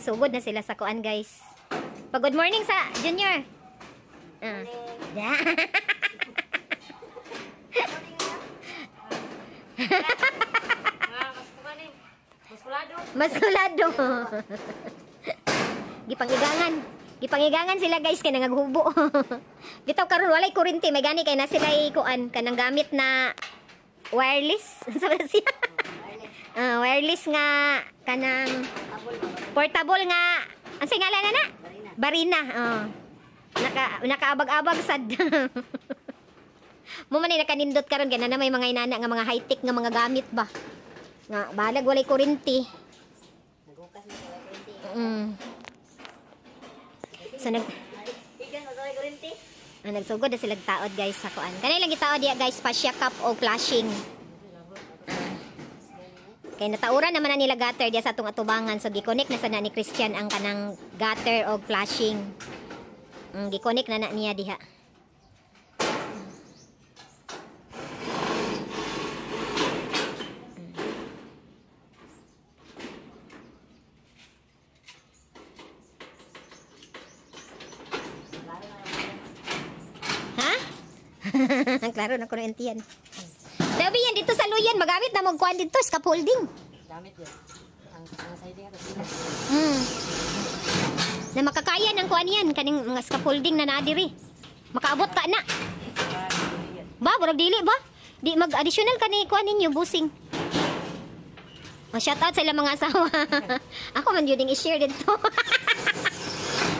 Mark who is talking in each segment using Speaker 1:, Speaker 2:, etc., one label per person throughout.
Speaker 1: Nagsugod na sila sa kuan, guys. Pa good morning sa Junior. Yeah.
Speaker 2: Maskulado.
Speaker 1: Maskulado. Gipangigangan. Gipangigangan sila, guys, kay nangaghubo. Bitaw karon walay kuryente, may gani kay na sila kuan kanang gamit na wireless. Sa ba siya? Wireless nga kanang portable nga ang singalan na na? Barina. Oh. Nakaabag-abag sad. Mo man ay nakanindot karon kay na may mga inana nga mga high-tech nga mga gamit ba. Nga balag walay kuryente.
Speaker 2: Nagukas na walay kuryente.
Speaker 1: So nag nagsugod na sila taod, guys, sa kuan. Kanay lang gitaod diya, guys, fascia cup o flashing. Kay natauran naman na nila gutter diya sa atong atubangan. So gi-connect na sa na ni Christian ang kanang gutter o flashing. Gi-connect na na niya diha. Ha? Klaro na kuno yan. Dabi yan dito sa luyan, magamit na magkuan dito scaffolding.
Speaker 2: Gamit yun. Ang siding ato.
Speaker 1: Na makakaya ng kuan yan kaning mga scaffolding na nadiri. Makaabot ka na. Ba, murag dili ba? Di mag-additional ka ni kuan ninyo busing. Oh, shout out sa ilang mga asawa. Ako man yun ding i-share dito.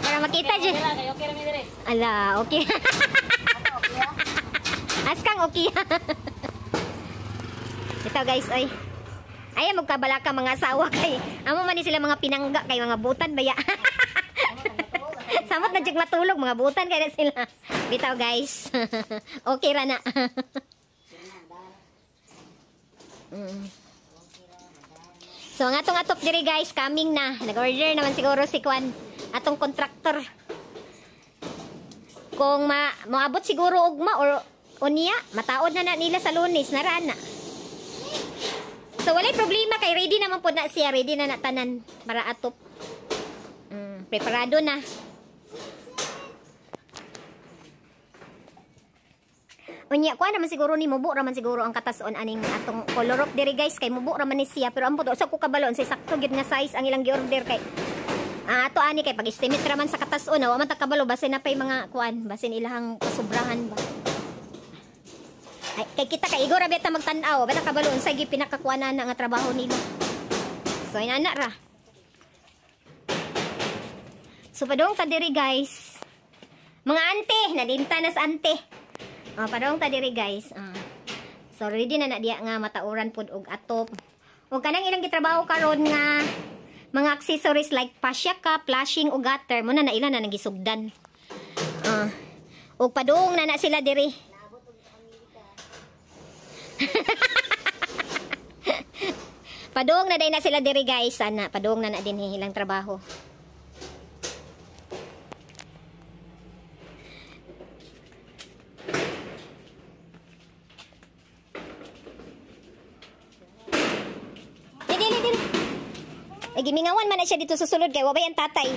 Speaker 1: Para makita dyan.
Speaker 2: Okay ra mi dire.
Speaker 1: Ala, okay. Askang okay. Ito, guys, oy. Ay, magkabala ka mga asawa kay. Amo man ni sila mga pinangga kay mga butan baya. Samot na jud matulog mga butan kay na sila. Bitaw, guys. Okay ra na. So ang atong atop diri, guys, coming na. Nag-order naman siguro si Kwan, atong contractor. Kung maabot siguro ugma or unya, mataod na na nila sa Lunes, naraan na. So walay problema kay ready naman po na siya, ready na na tanan para atop. Preparado na. Unya kuha naman siguro ni mubo raman siguro ang katason aning atong color rock diri, guys, kay mubo raman ni siya pero ambot sa ko kabalon sa sakto gyud nga size ang ilang gi-order kay ato ani kay pag-estimate raman sa katason wa man ta kabalo basin na pay mga kuan basin ilahang kasubrahan ba. Ay, kay kita kay igor ra beta magtan-aw beta kabalo unsay gi pinakakuanan na nga trabaho nila. So inana ra. So padung ta diri, guys. Mga ante, nalinta na sa ante. Oh, padung ta diri, guys. So ready na na diya nga matauran pud og atop. Og kanang ilang gitrabaho karon nga mga accessories like fascia cup, flashing og gutter mo na na ila na nagisugdan. Og padung na na sila diri. Padung na day na sila diri, guys. Sana padung na na din ilang trabaho. Dili dili. Ay, gimingawan man na siya dito sa sulod kay wabay ang tatay.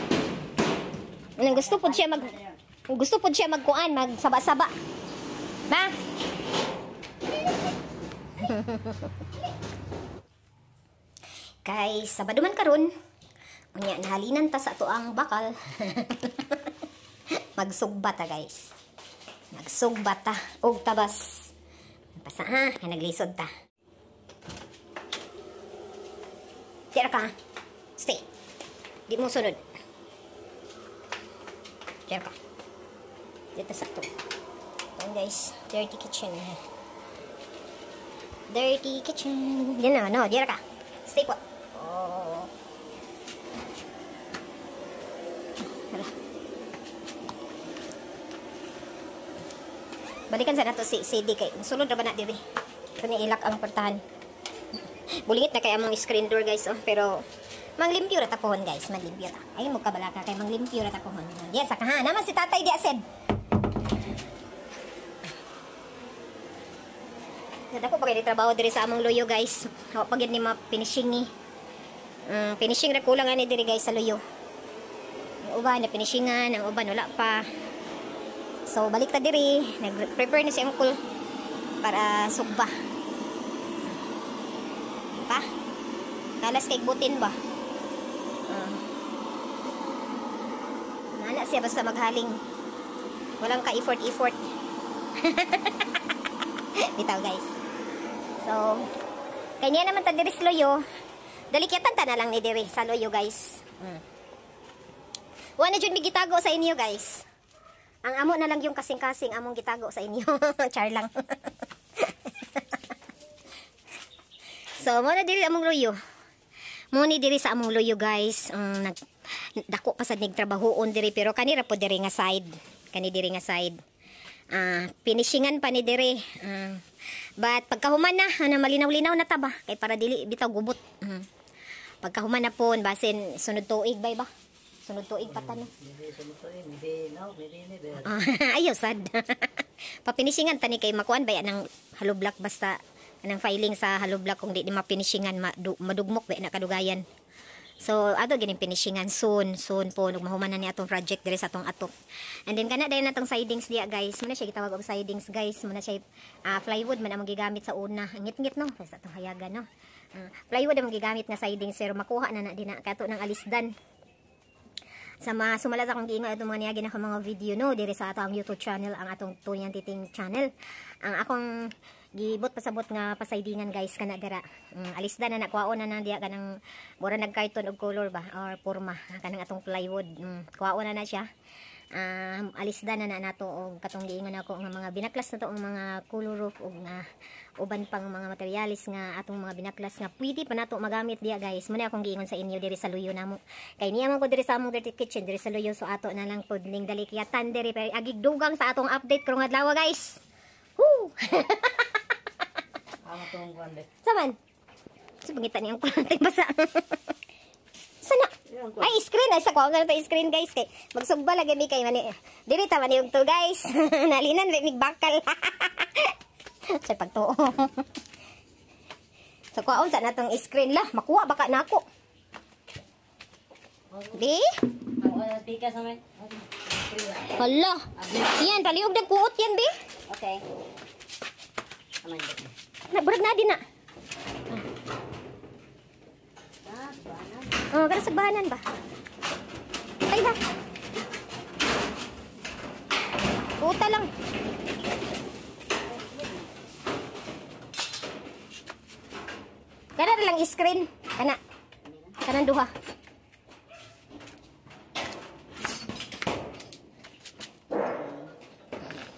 Speaker 1: Anong gusto pud siya magkuan, magsaba-saba. Ba? Kay Sabado man karon, unya nahalinan ta sa ato ang bakal. Magsugba ta, guys. Magsugba ta og tabas. Basta ha, kay naglisod ta. Tira ka. Stay. Di mo sunod. Tira ka. Dito sa to. Ayan, guys, dirty kitchen. Dirty kitchen. Yan na, no, dira ka. Stay put. Oh. Hala. Balikan sa nato si CD kay sulod ra ba na diri. Kani ilak ang portahan. Bulingit na kay among screen door, guys, oh, pero manglimpyo ra ta pohon, guys, manglimpyo ta. Ay mo kabalaka kay manglimpyo ra ta pohon. Diya sa kaha naman si tatay diya sed. Dako pa kay trabaho diri sa among luyo, guys. Wa pa gyud ni ma-finishing ni. Finishing ra kulang ani diri, guys, sa luyo. Ang uban na finishingan, ang uban wala pa. So balik ta diri, nag-prepare na si Uncle para sugba. Pa? Kalas kay butin ba? Nana siya basta maghaling. Walang ka-effort-effort. Bitaw guys. So, kanya naman ta diri sa loyo. Dalikyatan ta na lang ni diri sa loyo guys. Wa na jud mi gitago sa inyo guys. Ang amo na lang yung kasing-kasing among gitago sa inyo. Char lang. So, mo na diri among loyo. Mo ni diri sa among loyo guys. Dako pa sad nig trabahoon diri pero kanira po diri nga side. Kani diri nga side. Finishingan pa ni diri. But pagkahuman na, ano, malinaw-linaw na ta ba? Kay para dili bitaw gubot. Pagkahuman na po, basin sunod tuig bay ba? Sunod tuig pa ta no.
Speaker 2: Maybe sunod tuig, maybe no, maybe never.
Speaker 1: Ayaw sad. Papinishingan tani kay makuan ba ng hollow block basta anang filing sa hollow block kung di di mapinishingan madugmok ba na kadugayan. So ato gining finishingan soon, soon po nug mahuman na ni atong project diri sa atong atop. And then kana dayon natong sidings diya guys. Muna siya gitawag og sidings guys. Muna siya plywood man among gigamit sa una. Ang ngit-ngit no, sa atong hayagan no. Plywood among gigamit nga sidings pero makuha na na dinha kato ng alisdan. Sa mga sumala sa akong giingon atong mga niagi na akong mga video no diri sa atong YouTube channel, ang atong Tunyan Titing channel. Ang akong gibot pasabot nga pasaydingan guys kana dira. Alisdan na nakuhaon na na diya kanang mura nag carton og color ba or porma kanang atong plywood. Kuhaon na na siya. Alisdan na na nato og katong giingon ako nga mga binaklas na to ang mga color roof og nga uban pang mga materialis nga atong mga binaklas nga pwede pa nato magamit diya guys. Muna akong giingon sa inyo diri sa luyo namo. Kay niya man ko diri sa among dirty kitchen diri sa luyo, so ato na lang pod ning dalikyatan diri pero agig dugang sa atong update karong adlaw guys. Woo!
Speaker 2: Amo tong kuan de.
Speaker 1: Saman? Sa pangita niyang kuan basa. Sana. Ay, screen ay sa kuan na to screen guys kay magsugba lagi mi kay mani. Diri ta man yung to guys. Nalinan mig bakal. Sa pagtuo. So kuan sa natong screen lah, makuha baka nako. Di? Hala. Yan paliog nagkuot yan bi.
Speaker 2: Okay.
Speaker 1: Na burag na din na. Oh, kada sagbahanan ba? Ay ba? Puta lang. Kana na lang screen. Kana. Kanang duha.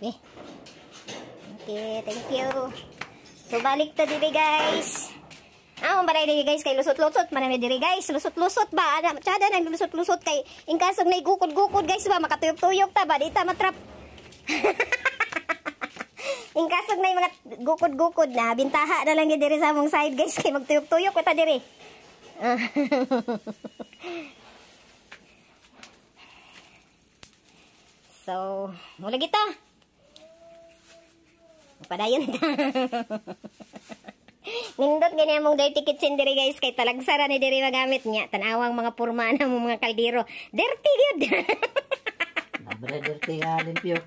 Speaker 1: Okay. Okay, thank you. So balik to diri guys. Ah, balay diri guys kay lusot-lusot man mi diri guys. Lusot-lusot ba? Ana, tsada nang lusot-lusot kay in kaso nay gukod-gukod guys ba makatuyok-tuyok ta ba di ta matrap. In kaso nay mga gukod-gukod na bintaha na lang diri sa among side guys kay magtuyok-tuyok ta diri. So, mula gito. Padayon ta. Nindot gani among dirty kitchen diri guys kay talagsara ni diri magamit niya. Tanawang mga porma na mo mga kaldero. Dirty gyud.
Speaker 2: Nabre dirty nga limpyo.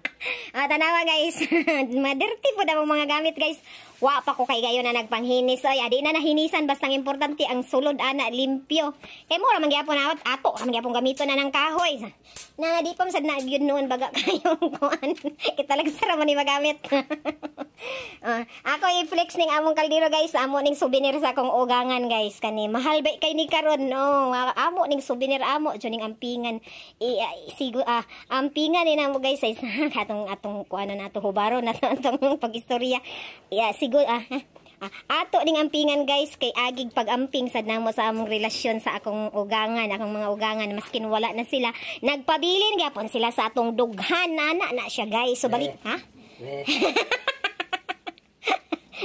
Speaker 1: Tanawa guys. Ma-dirty po daw mga gamit guys. Wa pa ko kay gayon na nagpanghinis. Oy, adi na nahinisan basta ang importante ang sulod ana limpyo. Kay mo ra man gyapon awat ato, ra man gyapon gamiton na ng kahoy. Na di pa man sad na gyud noon baga kayo kuan. Kitalagsara man ni magamit. Ako i-flex ning among kaldero guys, amo ning souvenir sa akong ugangan guys kani. Mahal ba kay ni karon no. Amo ning souvenir amo jud ning ampingan. Ampingan ni namo guys ay atong atong kuan na ato hubaro na atong pag-istorya. Ya siguro ato ning ampingan guys kay agig pag-amping sad namo sa among relasyon sa akong ugangan, akong mga ugangan maskin wala na sila. Nagpabilin gyapon sila sa atong dughan ana na siya guys. So balik ha?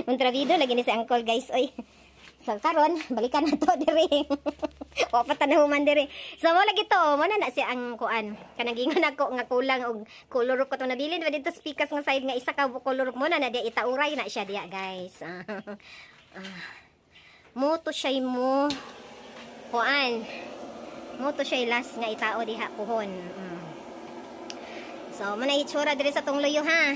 Speaker 1: Kontrabido lagi ni si uncle guys oy. So karon balikan na to diri. Wa pa tanahuman diri. So mo lagi to, mo na na siya ang kuan. Kanang gingon ako nga kulang og color ko to nabilin ba dito speakers nga side nga isa ka color mo na na diya itauray na siya diya guys. Mo to siya mo kuan. Mo to siya last nga itao diha puhon. So, mo na itsura diri sa tong luyo ha.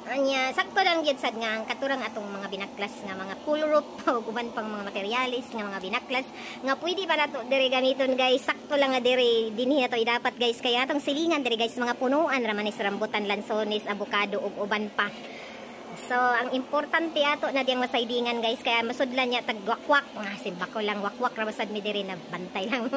Speaker 1: Anya, sakto lang gyud sad nga ang katurang atong mga binaklas nga mga cool roof ug uban pang mga materyales nga mga binaklas nga pwede pa nato diri gamiton, guys. Sakto lang nga diri dinhi ato dapat, guys, kay atong silingan diri, guys, mga punuan ra man is rambutan, lansones, avocado ug uban pa. So, ang importante ato na diyang masaydingan, guys, kaya masudlan niya tag wakwak. Nga simba ko lang wakwak ra basad mi diri na bantay lang.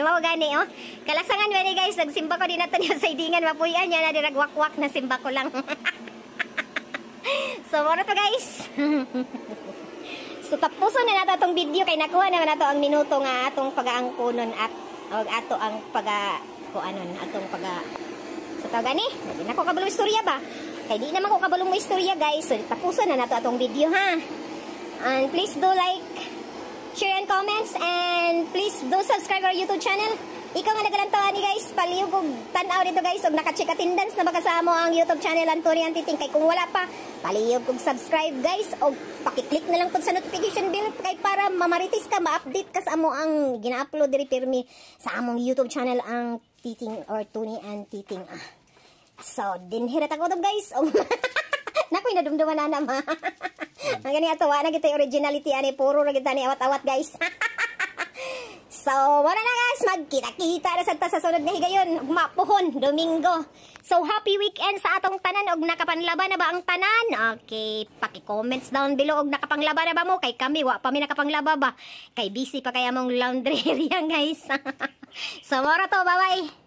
Speaker 1: Mao gani oh. Kalasangan ba ni, guys, nagsimba ko din nato niya saydingan mapuy-an niya na dirag wakwak na simba ko lang. So, mao to, guys. So tapuson na nato atong video kay nakuha naman nato ang minuto nga atong pagaangkonon at og ato ang paga kuanon atong paga sa tawag ani. Di na ko kabalo istorya ba? Kay di naman ko kabalo mo istorya, guys. So tapuson na nato atong video ha. And please do like, share and comments and please do subscribe our YouTube channel. Ikaw nga nagalantaw ani, guys, palihog og tan-aw dito, guys, og naka-check attendance na ba ka sa amo ang YouTube channel Antonio Antiting? Kay kung wala pa, palihog og subscribe, guys, og paki-click na lang pud sa notification bell kay para mamaritis ka, ma-update ka sa amo ang gina-upload diri pirmi sa among YouTube channel ang Titing or Tony and Titing. Ah. So, dinhi ra ta ko, guys. Og nakoy nadumduman na ma. Ang gani ato wa na kita originality ani, puro ra kita ni awat-awat, guys. So, wala na, guys, magkita-kita na sad ta sa sunod nga higayon, ug mapuhon Domingo. So, happy weekend sa atong tanan og nakapanlaba na ba ang tanan? Okay, paki-comments down below og nakapanglaba na ba mo? Kay kami wa pa mi nakapanglaba ba? Kay busy pa kaya mong laundry area, guys. So, mora to, bye-bye.